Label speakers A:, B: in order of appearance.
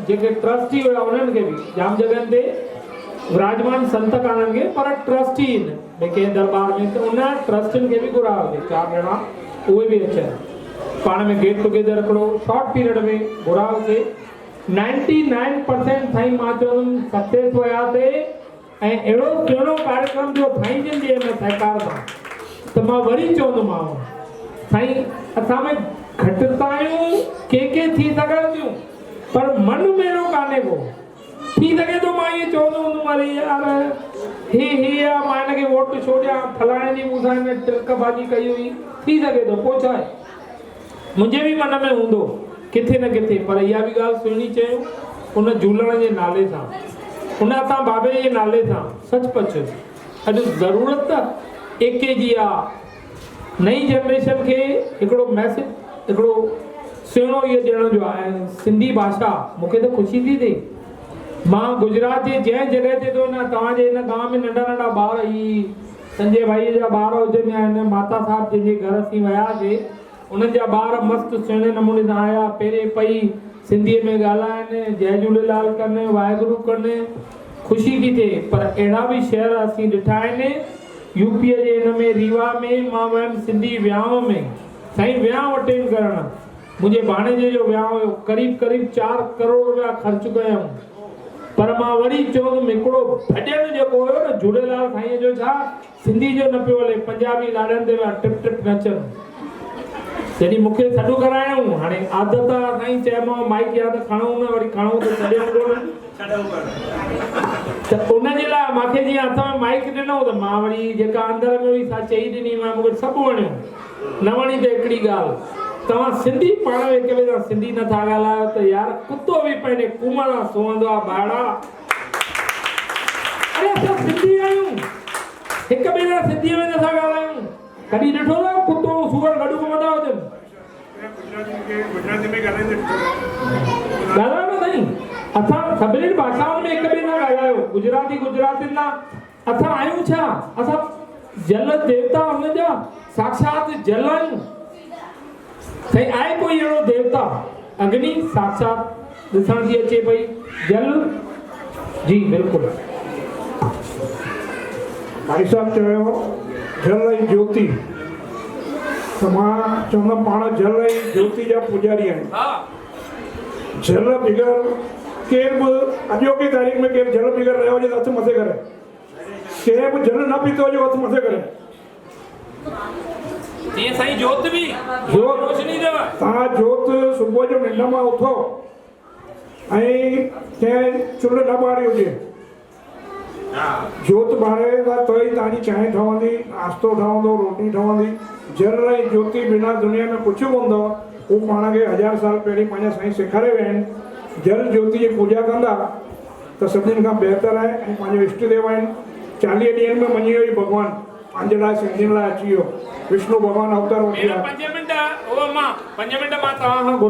A: جيڪي ٽرسٽي هيا انهن کي به جام جڳهن تي وراجمان سنت ڪانهن کي پر ٽرسٽي آهن ڀئي ڪنهن درٻار ۾ ته ان ٽرسٽين کي به گهرايو هجي چار ڄڻا اهي به اچن پاڻ ۾ گيٽ ٽوگيدر هڪڙو شارٽ پيريڊ ۾ گهرايو سي نائنٽي نائن پرسينٽ سائين مان چوندم سڪسيس وياسي ۽ اهڙو سهڻو ڪاريڪرم ٿيو سائين جن جي ان سهڪار سان ته مان وري چوندومانو سائين اسان ۾ گهٽتايون ڪي ڪي ٿي سگهن ٿيون پر من ميرو ڪانهي ڪو ٿي سگهي ٿو مان ائين چوندو هوندم اري يار هي هي آ مان هن کي ووٽ ڇو ڏيان فلاڻي ڏينهن مون سان هن ٽرڪ بازي ڪئي هئي ٿي سگهي ٿو پوء ڇا آهي منهنجي به من ۾ هوندو ڪٿي نه ڪٿي پر اها به ڳالهه سهڻي چيو ان جهولڻ جي نالي سان ان اسان بابي جي نالي سان سچ پچ اڄ ضرورت ايڪي جي آ نئين جنريشن کي هڪڙو ميسج هڪڙو سهڻو اهو ڏيڻ جو آ ۽ سنڌي ڀاشا مون کي ته خوشي ٿي ٿئي مان گجرات جي جنهن جڳهه تي ٿو وڃان توهان جي هن گانء ۾ ننڍا ننڍا ٻار هي سنجي ڀائي جا ٻار هجن يا هن ماتا صاحب جن جي گهر اسين وياسي انهن جا ٻار مست سهڻي نموني سان آيا پيرين پئي سنڌيء ۾ ڳالهائن جئه جهوليلال ڪن واهگرو ڪن خوشي ٿي ٿئي پر اهڙا به شهر اسين ڏٺا آهن يو پيء جي هن ۾ ريوا ۾ مان ويم سنڌي ويانء ۾ سائين ويانء اٽينڊ ڪرڻ منهنجي ڀاڻيجي جو ويانء هيو قريب قريب چار ڪروڙ روپيا خرچ ڪيائون پر مان وري چوندم هڪڙو ڀڄن جيڪو هيو نه جهوليلال سائينء جو ڇا سنڌي جو نه پيو هلي پنجابي لاڏن تي پيا ٽپ ٽپ نچن جڏهن مون کي سڏ ڪرايائون هاڻي عادت آ سائين چيومانو مائيڪ يا ته کڻو نه وري کڻو ته ڇڏيون ڪونه ته ان جي لاء مان کي جيئن هٿ ۾ مائيڪ ڏنو ته مان وري جيڪا اندر ۾ هئي سا چئي ڏني مان مون کي سڀ وڻيو نه وڻي ته هڪڙي ڳالهه توهان سنڌي پاڻ ۾ هڪ ٻئي سان سنڌي نه ٿا ڳالهايو ته يار ڪتو به پنهنجي ڪومڙ سان سونهندو آ ڀائڙا اڙي اسان سنڌي آهيون هڪ ٻئي سان سنڌي ۾ نه ٿا ڳالهايون ڪڏهن ڏٺو اٿو ڪتو ۽ سوئر گڏ گهمندا هجن ڳالهايو نه سائين اسان سڀني ڀاشائن ۾ هڪ ٻئي سان ڳالهايو گجراتي گجراتين سان اسان آهيون ڇا؟ اسان جل ديوتا ان جا ساکشات جل آهيون. سائين آهي ڪوئي اهڙو ديوتا؟ اگني ساکشات ڏسڻ ٿي اچي پئي. جل جي بلڪل.
B: ڀائي صاحب چيو جل ۽ جيوتي ته مان چوندم پاڻ جل ۽ جيوتي جا پوڄاري آهيون. جل بغير ڪير به اڄوڪي تاريخ ۾ ڪير جل بغير رهيو هجي ته هٿ مٿي ڪري. ڪنهن به جل نه پيتو هجي هٿ مٿي ڪري.
A: جيئن سائين جوت به
B: جوت
A: روشني اٿو.
B: توهان جوت صبح جو ننڊ مان اٿو ۽ ڪنهن چلهه نه ٻاري هجي. جوت ٻاري ٿا ته ئي توهان جي چانهه ٺهندي، ناشتو ٺهندو، روٽي ٺهندي. جل ۽ جوتي بنا دنيا ۾ ڪجهه ڪونه اٿو. هو پاڻ کي هزار سال پهرين پنهنجا سائين سيکاري ويا آهن. جل جوتي جي پوڄا ڪندا ته سڀني کان بهتر آهي ۽ پنهنجو اشٽ ديو آهن. 40 ڏينهن ۾ مڃي ويو هي ڀڳوان پنهنجي لاء سنڌين لاء اچي ويو. وشنو ڀڳوان اوتار وٺي
A: ڀيڻ
B: آيو.
A: پنج منٽ او امان پنج منٽ مان توهان کان گهران.